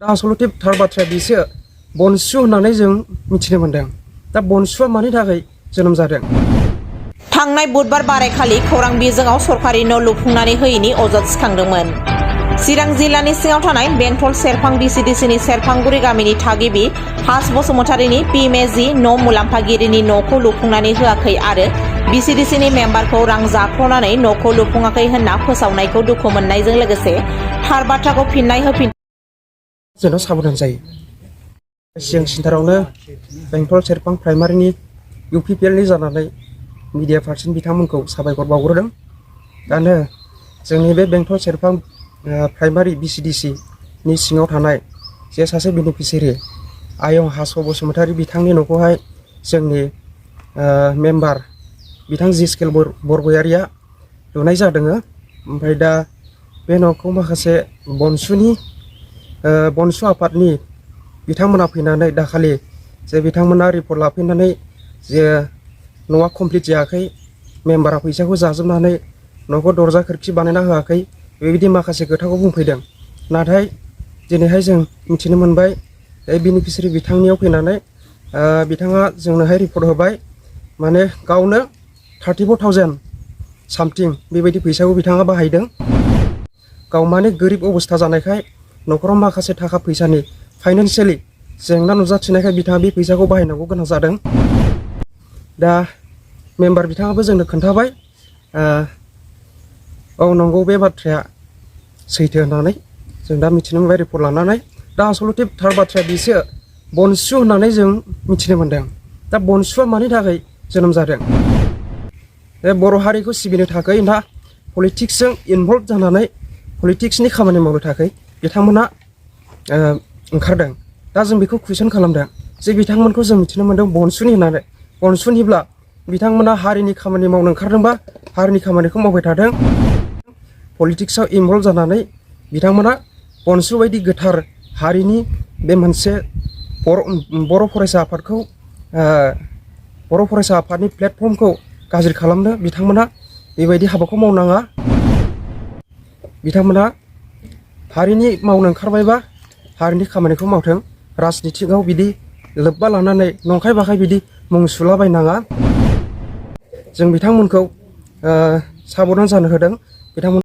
दा आसलथे थार बाथ्राया बिसो बनसु होननानै जों मिथिनो मोनदों। दा बनसुआ मानि थाखाय जोनोम जादों? थांनाय बुधबार बारायखालि खौरां बिजोङाव सरकारि न' लुफुंनानै होयैनि अजद सिखांदोंमोन। चिरां जिल्लानि सिङाव थानाय बेंटल सेरफां बिसिडिसिनि सेरफांगुरि गामिनि थागिबि हास बसुमतारीनि पिएमएजी न' मुलाम्फागिरिनि न'खौ लुफुंनानै होआखै आरो बिसिडिसिनि मेम्बारखौ रां जाख्ल'नानै न'खौ लुफुङाखै होनना फोसावनायखौ दुखु मोननायजों लोगोसे थार बाथ्राखौ फिननाय होफिन जेन' साबधान जायो। सिगां सिन्थारावनो बेंटल सेरफां प्राइमारिनि इउपिपिएलनि जानानै मिडिया पार्सन बिथांमोनखौ साबायखर बावग्रोदों। दानो जोंनि बे बेंटल सेरफां प्राइमारि बिसिडिसि नि सिङाव थानाय जे सासे बेनिफिसियारि आयं हास बसुमतारी बिथांनि न'खौहाय जोंनि मेम्बार बिथां जिस्केल बरगयारिया लुनाय जादों। ओमफ्राय दा बे न'खौ माखासे बनसु आफादनि बिथांमोना फैनानै दाखालि जे बिथांमोना रिपर्ट लाफैनानै जे न'आ कमप्लिट जायाखै, मेम्बारा फैसाखौ जाजोबनानै न'खौ दरजा खोरखि बानायना होआखै, बेबायदि माखासे खोथाखौ बुंफैदों। नाथाय दिनैहाय जों मिथिनो मोनबाय बेनिफिसियारि बिथांनियाव फैनानै बिथाङा जोंनोहाय रिपर्ट होबाय, माने गावनो 34,000 सामथिं बेबायदि फैसाखौ बिथाङा बाहायदों। गाव माने गोरिब अबस्था जानायखाय न'खराव माखासे थाखा फैसानि फाइनान्सियेलि जेंना नुजाथिनायखाय बिथाङा बे फैसाखौ बाहायनांगौ गोनां जादों। दा मेम्बार बिथाङाबो जोंनो खोन्थाबाय औ नंगौ बे बाथ्राया सैथो होननानै जों दा मिथिनो मोनबाय रिपर्ट लानानै। दा आसलथे थार बाथ्राया बिसो बनसु होननानै जों मिथिनो मोनदों। दा बनसुआ मानि थाखाय जोनोम जादों? बर' हारिखौ सिबिनो थाखाय ना पलिटिक्सजों इनभल्भ जानानै पलिटिक्सनि खामानि मावनो थाखाय बिथांमोना ओंखारदों। दा जों बेखौ कुइसन खालामदों जे बिथांमोनखौ जों मिथिनो मोनदों बनसुनि होननानै। बनसुनिब्ला बिथांमोना हारिनि खामानि मावनो ओंखारदोंबा हारिनि खामानिखौ मावबाय थादों। पलिटिक्सआव इनभल्भ जानानै बिथांमोना बनसु बायदि गोथार हारिनि बे मोनसे बर' फरायसा आफादखौ बर' फरायसा आफादनि प्लेटफर्मखौ गाज्रि खालामनो बिथांमोना बेबायदि हाबाखौ मावनाङा। बिथांमोना हारिनि मावनो ओंखारबायबा हारिनि खामानिखौ मावथों। राजनिथिकआव बिदि लोब्बा लानानै नंखाय बाखाय बिदि मुं सुलाबायनाङा। जों बिथांमोनखौ साबधान जानो होदों। बिथांमोन